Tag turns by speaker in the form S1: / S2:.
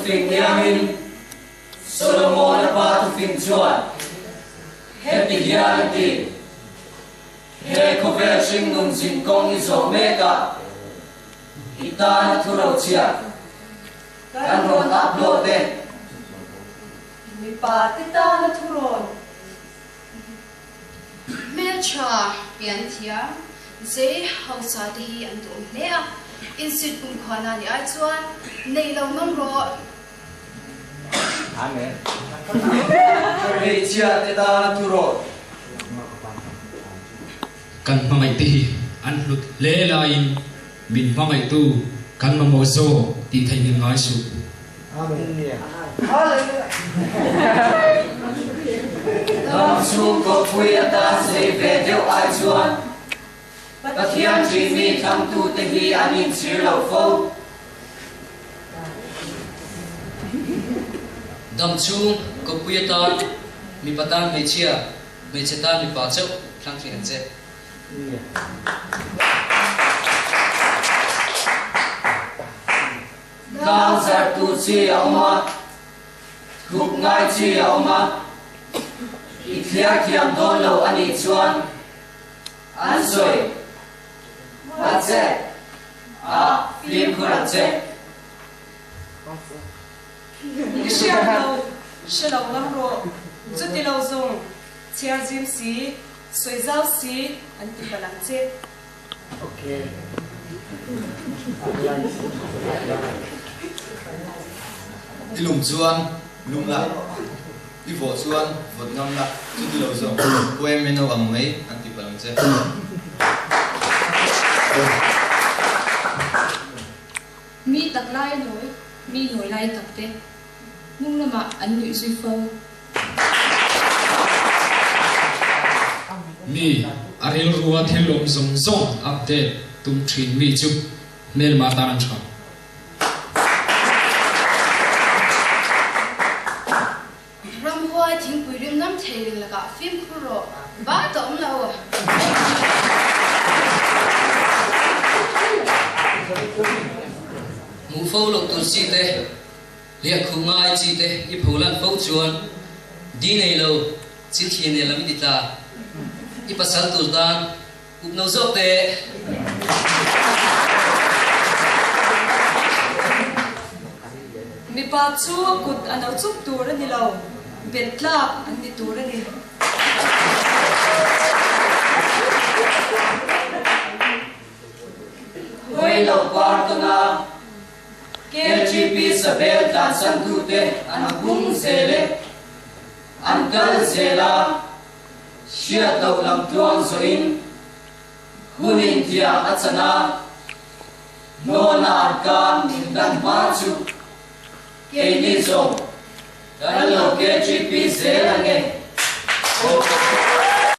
S1: thufing iangin Solomona pa thufing chuan heti hian a ti, He khawvel hringnun zinkawng i zawh mek a, i tana thurochhiat kan rawn upload e.
S2: Mipa te tana thurawn.
S3: Hmeltha pian thiam zei hausa te hi an duhawm hle a, insit kumkhuana ni ai chuan neih lo ngam rawh.
S1: Amen. Hmeichhia te tana thurawn.
S4: Kan hmangaih te hi an hlut hle laiin min hmangaihtu kan mamawh zawk tih theihnghilh ngai suh.
S1: Ram chhung kawppui atan sei ve deuh ai chuan Pathian ṭihmi thlangtute hi an inchhir lo fo.
S5: Dam chhung kawppui atan mipa tan hmeichhia, hmeichhe tan mipa chauh thlang thin ang che.
S1: Tlang zartu chi a awm a, thup ngai chi a awm a, i thliar thiam dawn lo a nih chuan an sawi a che a fimkhur ang che.
S2: I hriat lo, hre lo ngam rawh, chuti lo zawng chhiar zim si, sawi zau si an ti palh ang che.
S6: I lum chuan lum la, i vawh chuan vawt ngam la, chuti lo zawng poem en ang mai an ti palh ang che.
S3: Mi tak lai a nawi, mi nawi lai tak te hnung lamah an nuih zui fo.
S4: Mi a rilrua thil awm zawng zawng update tum thin mi chu hmelma tan an tha.
S3: Ramhuai thingpui rim ngam thei reng lakah fimkhur rawh, ba ta awm lo.
S5: Hmuh fo loh tur chi te. Hliahkhuh ngai chi te i pho lan fo chuan di nei lo chil thli nen lam i ti tla. I pasal tur tan up no zawk teh.
S2: Mipa chu a kut a no chuk tur a ni lo, belh tlak an ni tur a ni.
S1: Hawi lo par tawna. KGP Sabel tlansantute an hung zel e, an kal zel a, hriat loh lam tluang zawhin hunin thiam a chan a, hnawna an kan min dan hma chu keini zawng kan lo KGP zel ange.